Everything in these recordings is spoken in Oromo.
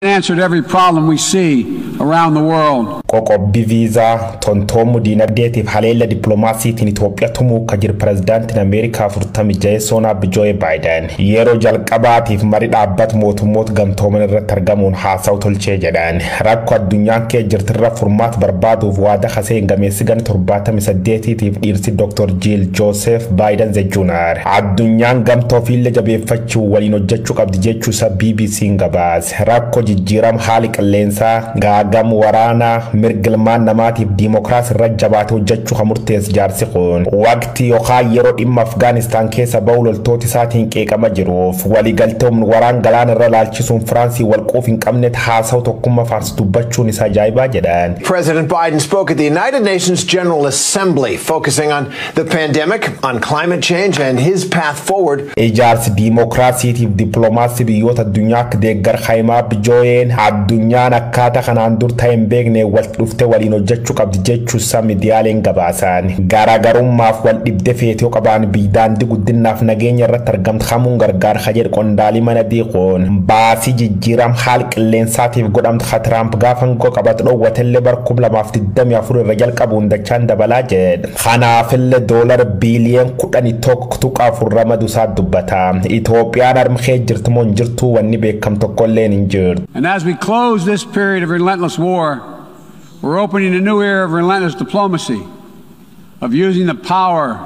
Answer to every problem we see around the world. Qoqqobbii viizaa tontoomuu diinagdeetiif haleella dippiloomaasiitiin Itoophiyaa tumuu ka jiru pirezidaantiin Ameerikaa 46 Joe Biden yeroo jalqabaatiif marii dhaabbata mootummoota gamtooman irratti argamuun haasawu tolchee jedhan. Rakkoo addunyaan kee jirtirra furmaata barbaaduuf waada kasee gameessi gana 78tiif dhiirsi Dr. Jiil Joseph Biden Jr. addunyaan gamtoo fiillee jabeeffachuu waliin hojjechuu qabdi jechuu isaa BBC'n gabaase. Rakkoo jijjiirama haali qilleensaa, gaagam waraanaa, mirga ilmaan namaatiif diimokiraasii irra jabaate hojjechuu kan murteesse jaarsi kun waqtii yookaan yeroo dhimma Afgaanistaan keessa bahu loltoota isaatiin qeeqama jiruuf waliigaltee humna waraan galaana irra laalchisuun Firaansii walquuf hin qabnetti haasawu tokkummaa faarsu dubbachuun isaa ajaa'ibaa jedhan. President Biden spoke at the United Nations General Assembly, focusing on the pandemic, on climate change, and his path forward. Ijaarsi diimokiraasiitiif dippiloomaasii biyyoota addunyaa akka deeggar Haayimaa Bijooyeen addunyaan akkaataa kanaan dur ta'e hin beekne walitti dhufte waliin hojjechuu qabdi jechuu isaa miidiyaaleen gabaasan. Garaagarummaaf wal dhibde feetoo qabaan biyyi guddinaaf nageenya irratti argamtu hamuun gargaar ka jedhu qondaalii mana diiquun baasii jijjiiram haal qilleensaatiif godhamtu ka Tiraamp gaafa aangoo qabatu dhoowwatellee bara 2024 irra jalqabuun dachaan dabalaa jedha. Kanaafillee doolara biiliyoon 11.4 ramadu isaa dubbata. Itoophiyaan harma kee jirtu moo hin jirtu wanni beekam tokkolleen hin jirtu. And as we close this period of relentless war, we're opening a new era of relentless diplomacy, of using the power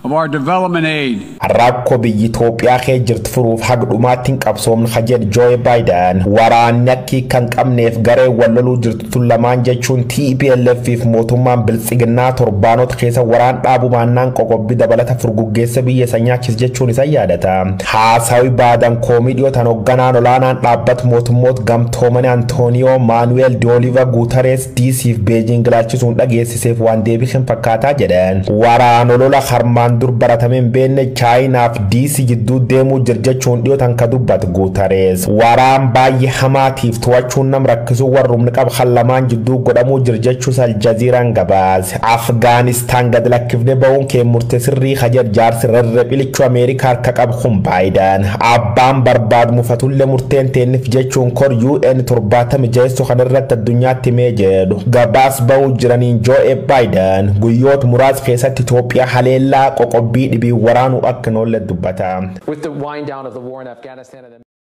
of our development aid. Rakkoo biyyi Itoophiyaa kee jirtu furuuf haga dhumaatti hin qabsoomne ka jedhu Joe Biden waraanni akki kan qabneef garee wal loluu jirtu tun lamaan jechuun TPLF fi mootummaan biltsiginnaa torbaanota keessa waraan dhaabuu baannaan qoqqobbii dabalata furguggeessa biyya isa nyaachis jechuun isa yaadata. Haasawi Baadan koomii dhiyootan hoogganaan olaanaan dhaabbata mootummoota gamtoomanii Antooniyoo Maanuweel Dooliva Guutarees DC fi Beejiing ilaalchisuun dhageessiseef waan deebii hin fakkaataa jedhan. Waraan olola harmaan dur baratame hin beekne Chaayinaaf DC jidduu deemuu jira jechuun dhiyootan ka dubbatu Guutarees. Waraan baay'ee hamaatiif to'achuun nam rakkisuu warrumni qaba kan lamaan jidduu godhamuu jira jechuus Aljaziiraan gabaase. Afgaanistaan gad lakkifne ba'uun kee murte sirrii kajar jaarsi rarraphilichuu Ameerikaa harka qabu kun Baayidaan. Abbaan barbaadu mufatullee murteen teennif jechuun kor UN 76 kanarratti addunyaatti himee jedhu. Gabaas ba'uu jiraniin Joe Biden guyyoota muraasa keessatti Itoophiyaa haleellaa qoqqobbii dhibii waraanuu akka hin oolle dubbata. With the wind down of the war in Afghanistan and the